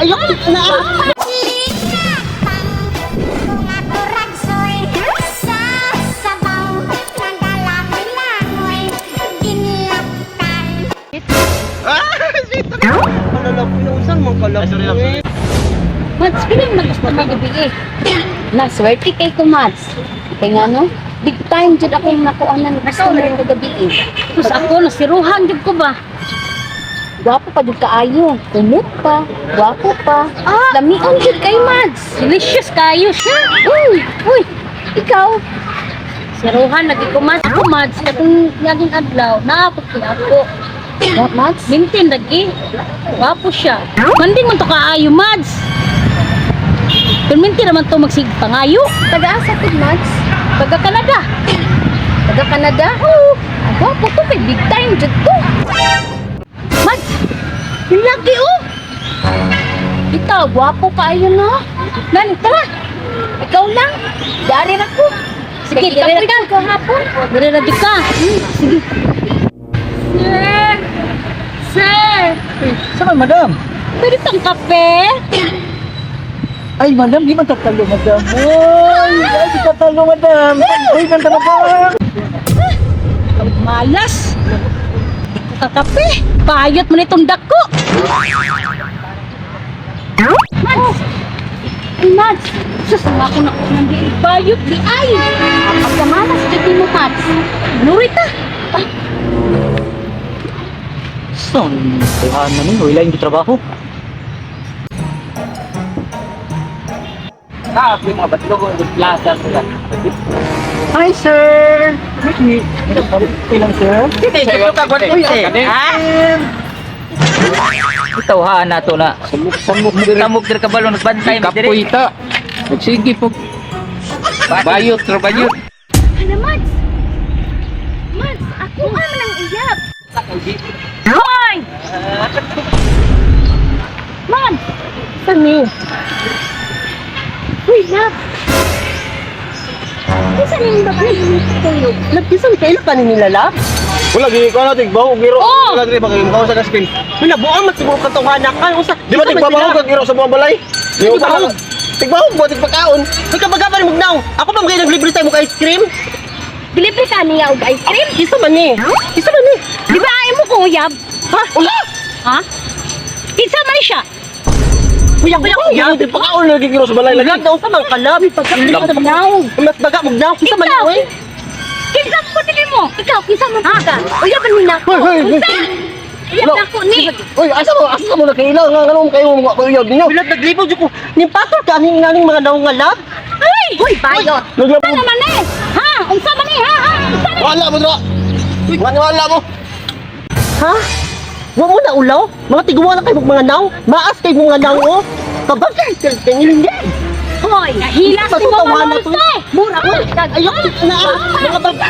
Ayoko na. Sa sabaw ng dalakoy-langoy ginlaktan. Ah, sweet. Kalalapoy na usan mong kalapoy. Mads, pila man gusto mo gabi eh. Naswerte kay ko, Mads. Kay nga no, big time jud akong nakuha ng customer kagabi eh. Tapos ako, nasiruhan jud ko ba? Gwapo pa jud kaayo. Kumot pa, gwapo pa. Ah, lamian jud kay Mads. Delicious kayo siya. Uy, uy, ikaw. Siruhan lagi ko, Mads. Ako, Mads, katong laging adlaw, naapot ko ako. What, Mads? Mintin lagi. Gwapo siya. Manding man to kaayo, Mads. Pero mintin naman to magsigpangayo. Taga-asa ko, Mads? Taga Canada. Taga Canada? Oo. Ah, gwapo to kay big time jud to. Mads, yung lagi oh. Ikaw, gwapo kaayo no. Nani, tara. Ikaw lang. Dari ra ko. Sige, Kay dari ra ikapoy ko kahapon. Dere na jud ka. Sige. Sir! Sir! Saan madam? Pwede tang kape? Ay, madam, di man tatalo, madam. Ay, ay, di tatalo, madam. Ay, nanta, madam. Malas! Di ko kakape. Bayot mo na itong dako. Mads! Ay, Mads. Sus, nga ako na nang di bayot di ay. Pagkamalas jud nimo, Mads. Lurita. So, kailangan namin, wala yung trabaho. Hi, sir! Ilang, sir? Ha? Itaw ha na to na. Samok dire. Tamok dir kabalo nagbantay mo Kapoy dire. ta. Sige po. Bayot ra bayot. Ano, Mads? Mads, ako man ang iyab. Hoy! Mads! Sani? Uy, love. Kinsa ning babae tuyo? Nagpisan kayo pa ni nila lab? Wala gi ko ano tigbaho giro. Oh! Wala diri ba kayo makaw sa gaspin. May nabuang man siguro katong anak ka. Unsa? Di ba tigbaho kag giro sa mga balay? Di ba tigbaho ba tigpakaon? May kabaga pa rin mugnaw. Ako pa magay naglibre sa imong ice cream. Dilibre ka niya og ice cream? Kisa man ni. Kisa man ni. Di ba ay mo kong uyab? Ha? Ula! Ha? Kinsa man siya? Kuya, kuya, kuya. Kuya, tigpakaon lagi giro sa balay lagi. Lab na unsa man ka lab? Mugnaw. Mas baga mugnaw. Kisa man ni Ikaw. oy. Kinsa mo tingin mo? Ikaw, kinsa man ka? Uyab man ni nako. Hoy, hoy, hoy. Unsa? Uyab nako ni. Oy, asa mo nakaila nga nganong kayo mga kuyog ninyo? Bilad naglibo jud ko. Nimpatol ka aning nganing mga naong nga lab. Ay! Uy, bayot. Naglabo. Unsa naman eh? Ha? Unsa man eh? Ha? Ha? Unsa man? Wala mo dra. Wala mo. Ha? Wa mo na ulaw? Mga tiguan na kayo mong mga naw. Maas kayo mong mga naw oh. Kabag ka hindi. Hoy, nahilas ni mo Patutawa na to. malol Mura ko. Ayoko na. Mga baga.